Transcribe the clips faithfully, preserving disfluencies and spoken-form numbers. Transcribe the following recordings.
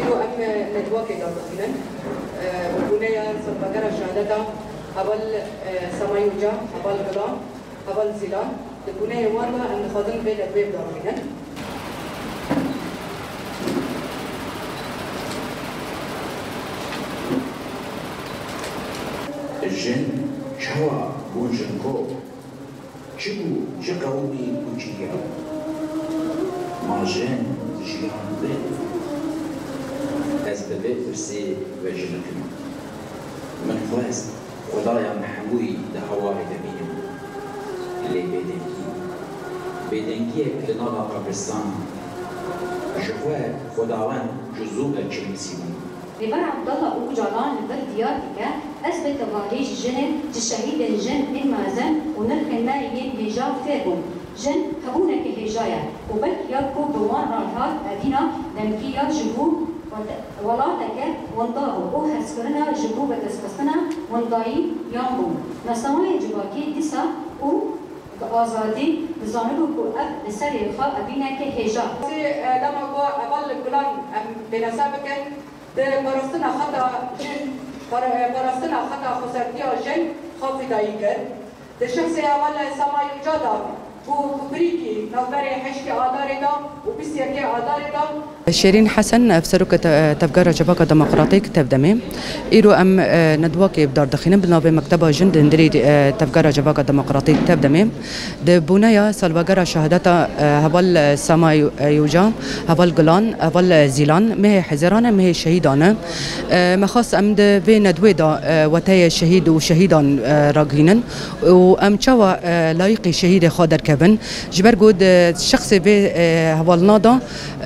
Em, e, networkê derdixînin. E, bûneya salvegera şehadeta heval, e, Sema Yûca, heval Gilan, heval Zîlan. Di bûneyê wan de em dixwazin vê netwê bidarxînin. Jin çawa bûn jinkok? Çi bû, çi qewimî û çi ya? Ma jin jiyan bi? Ez bi vê pirsê vejinikim. Min xwest Xwedaya min hemûyî di hewarê de bînim. Lê bêdengî. Bêdengiyek li nava qebristan. Ji xwe Xwedawend ji zû ve çimsî bû. Rêber Abdallah Ocalan li vir diyar dike, ez bi tevalê ji jinên, ji şehîdên jin ên mezin û nirxên me yên hêja fêr bûm. Jin hebûneke hêja ye û belk ya ku bi wan re hat evîna demkî ya ji bo wete-, welateke winda bû û hezkirina ji bo vedestxistina windayî yan bû. Me semaya civakî dîsa û bi azadî dizanibû ku ev li serê xwe evîneke hêja. Sê, e, dema ku heval Gulan em pênase bikin, di parastina xeta jin, para-, e, parastina xeta xwesertiya jin xwe fidayî kir. Di şexsê heval Sema Yûca de ku bi birîkî navberê heştê Adarê de û bîst yekê Adarê de. Şêrîn Hesen, ev serokê te-, tevgera Civaka Demokratîk Tevdemê. Îro em, e, nedwakê bi dar dixînin bi navê Mekteba Jin di hundirî, e, tevgera Civaka Demokratîk Tevdemê. Di bûneya salvegera şehadeta, e, heval, e, Sema Yû-, e, Yûca, heval Gulan, heval, e, Zîlan, mehê Hezêran e, mehê şehîdan e. E, me xwest em di vê nedwê de, e, weteyê şehîd û şehîdan, e, ragihînin û em çawa, e, layîqî şehîdê xwe derkevin. Ji ber ku di şexsê vê, e, hevalina de,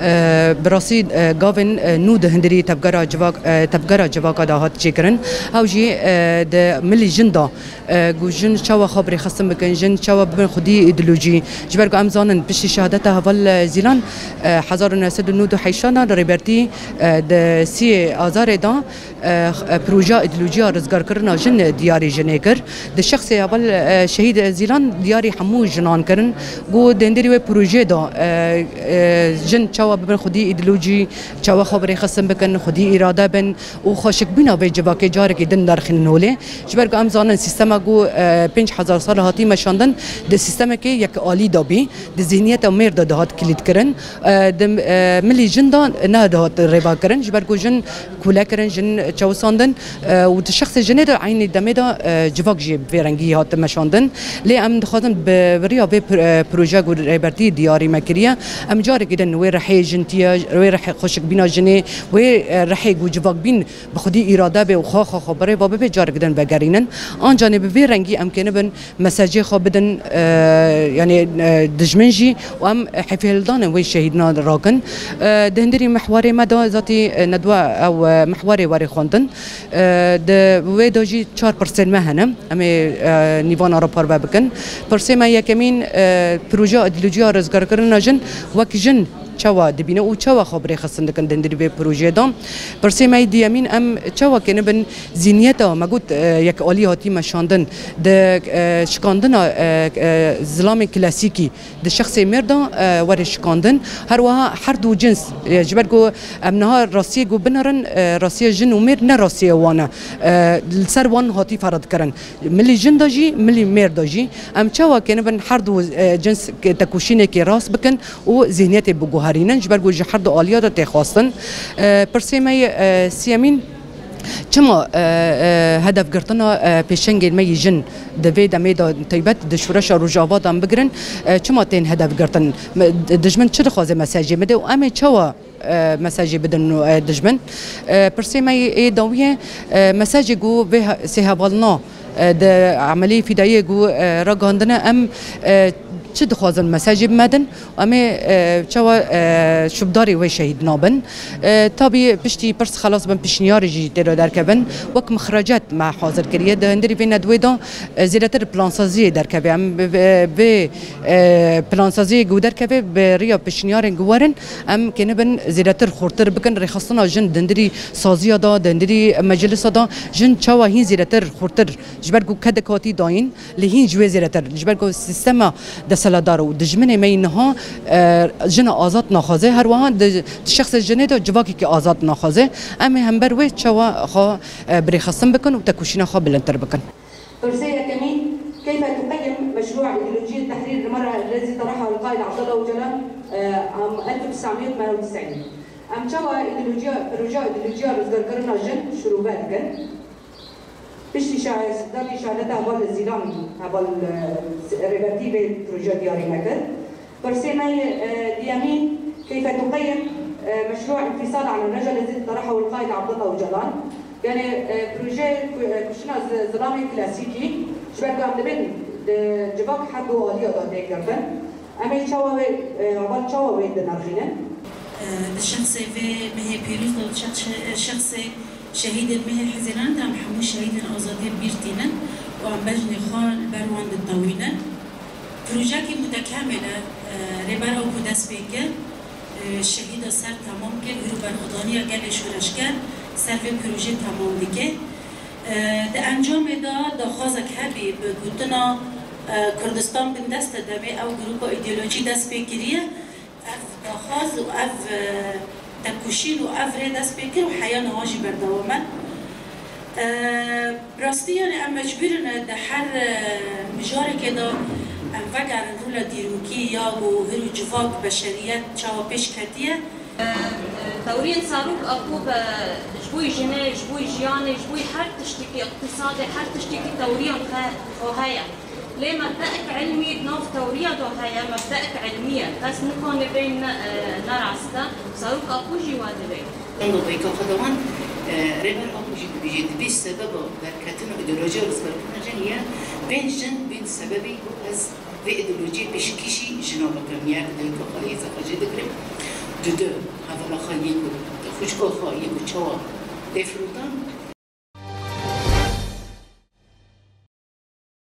e, bi rastî, e, gavên, e, nû di hundirî tevgera civak-, e, tevgera civaka de hat çêkirin. Ew jî, e, di milî jin de, e, ku jin çawa xwe bi rêxistin bikin, jin çawa bibin xwedî îdeolojî. Ji ber ku em zanin piştî şehadeta heval, e, Zîlan, e, hezar û neh sed û nod û heşt de li Rêbertî, e, di siyê Azarê de, e, e, proja îdeolojiya rizgarkirina jin diyarî jinê kir. Di şexsê heval, e, şehîd Zîlan diyarî hemû jinan kirin. Ku di hundirî wê projeyê de, e, e, jin çawa bibin xwedî îdeolojî, çawa xwe bi rêxistin bikin, xwedî îrade bin û xweşikbîna vê civakê carekî din derxînin holê. Ji ber ku em zanin sîstema ku, e, pênc hezar sal hatî meşandin, di sîstemekê yekalî de bî, di zihniyeta mêr de dihat kilît kirin, e, di, e, milî jin de nedihat rêva kirin, ji ber ku jin kûle kirin, jin çewisandin, e, û di şexsê jinê de eynî demê de, e, civak jî bi vê rengî hat meşandin. Lê em dixwazin bi, bi riya vê pro-, e, proje ku Rêbertî diyarî me kiriye, em carekî din wê rihê jin tiye, wê rihê xweşikbîna jinê, wê, e, rihê ku civakbîn bi xwedî îrade bê û xwe, xwe, xwe bi rêva bibe, carek din vegerînin. Ancanê bi vê rengî em kênibin mesajê xwe bidin, e, yanî, e, dijmin jî û em hêfihildanên wê şehîdina rakin. E, di hundirî mihwarê me de zatî, e, nedwe ew, e, mihwarê werê xwendin. E, di wê de jî çar pirsên me hene. Em ê, e, nîvana re parve bikin. Pirsê me yekemîn, e, projeya îdeolojiya rizgarkirina jin wek jin çawa dibîne û çawa xwe bi rêxistin dikin di hundirî vê projeyê de. Pirsê me yê duyemîn, em çawa kênibin zîniyeta me got, e, yekalî hatî meşandin di, e, şikandina, e, e, zilamên klasîkî di şexsê mêr de, e, were şikandin. Her wiha her du cins, e, ji ber ku em niha rastiyê ku binerin, e, rastiya jin û mêr ne rastiya wan e. E, li ser wan hatî ferz kirin. Milî jin de jî, milî mêr de jî. Em çawa kênibin her du, e, cins ke-, tekoşînekê rast bikin û zihniyetê biguherînin, ji ber ku ji her du aliya de tê xwestin. E, pirsê me yê, e, siyemîn, çima, e, e, hedefgirtina, e, pêşengên me yî jin di vê demê de taybet di şoreşa Rojava de em bigirin, e, çima tên hedefgirtin? Me, dijmin çi dixwaze mesajê bide û em ê çawa, e, mesajê bidin, e, dijmin? E, pirsê me yê, ê dawiyê, e, mesajê ku vê he-, sê hevalina, e, di emeliyê fîdayiyê ku, e, ragihandine, em, e, çi dixwazin mesajê bi me din? Em ê, e, çawa, e, şubdarê wê şehîd nabin? E, tabî piştî pirs xelas bin, pişniyarê jî tê de derkevin. Wek mixrecet me hazir kiriye. Di hundirî vê nedwê de, e, zêdetir plansaziyê derkeve. Em bi, bi, vê, e, plansaziyê ku derkeve bi riya pişniyarên ku werin, em kênibin zêdetir xurtir bikin. Rêxistina jin di hundirî saziya de, di hundirî meclisa de jin çawa hîn zêdetir xurtir, ji ber ku kedek hatî dayîn, lê hîn ji wê zêdetir. Ji ber ku sîstema des-, Seladar û dijminê me yî niha, e, jina azad naxwaze, her wiha di, di şexsê jinê de civakekî azad naxwaze. Em ê hember wê çawa xwe, e, birêxistin bikin û tekoşîna xwe bilindtir bikin. Pirsê yekemîn, keyfe tuqeyim meşrûa îdeolojiyê tehrîr li me re lê zî tereha li qayîl Abdullah Ocalan, e, am elf û tîsed û tîsed û neh? Em çawa îdeolojiya, projeya îdeolojiya rizgarkirina jin şirove dikin? Piştî şa-, sedetî şehadeta heval Zîlan, heval, e, rêbertî vê proje diyarî nekir. Pirsê me yê, e, diyemîn, keyfe tuqeyim, e, meşrûa înfîsal an reca lezî tereha li qayîl Abdullah Ocalan? Yani, e, proje ku-, e, kuştina zi-, zilamê klasîkî, ji ber ku em dibên, e, civak her du aliya de tê girtin. Em ê çawa wê, e, heval çawa wê dinirxînin? Di şexsê vê mehê pîroz de, di şex-, şexsê şehîdên mehê Hezîran de em hemû şehîdên azadiyê bîr tînin û em bejnê xwe li ber wan ditewînin. Projeyekî mutekemîl e, e, rêber Apo dest pê kir, e, şehîda ser temam kir, hîr û berxwedaniya gelê şoreşger ser vê projeyê temam dike. E, di encamê de daxwazek hebî bi gotina, e, Kurdistan bindest e, demê ew grûpa îdeolojî dest pê kiriye. Ev daxwaz û ev, e, tekoşîn û ev rê dest pê kir û heya niha jî berdewam e. E, bi rastî, yani, em mecbûr in di her, e, mijarekê de em vegerin rûla dîrokî ya ku hîr û civak, beşeriyet çawa pêş ketiye. E, e, tewriyên Serok Apo be ji bo jinê, ji bo jiyanê, ji bo her tiştekî, îqtîsadê, her tiştekî tewriyan xe-, xwe heye. Lê mebdeek ilmî di nav tewriya de heye, mebdeek ilmî ye. Kes nikane bê ne, e, ne rast e. Serok Apo jî we dibê. Dema dayika xwe de wan, e, Rêber Apo jî dibêje, dibê sebeba derketina îdeolojiya rizgarkirina jin ye, bên jin bên sebebê ku ez vê îdeolojiyê pêşkêşî jina bikim. Yek dayika xwe yê xwe jê digirim. Dudu, hevala xwe yê ku, xwişka xwe yê ku çawa tê firotan,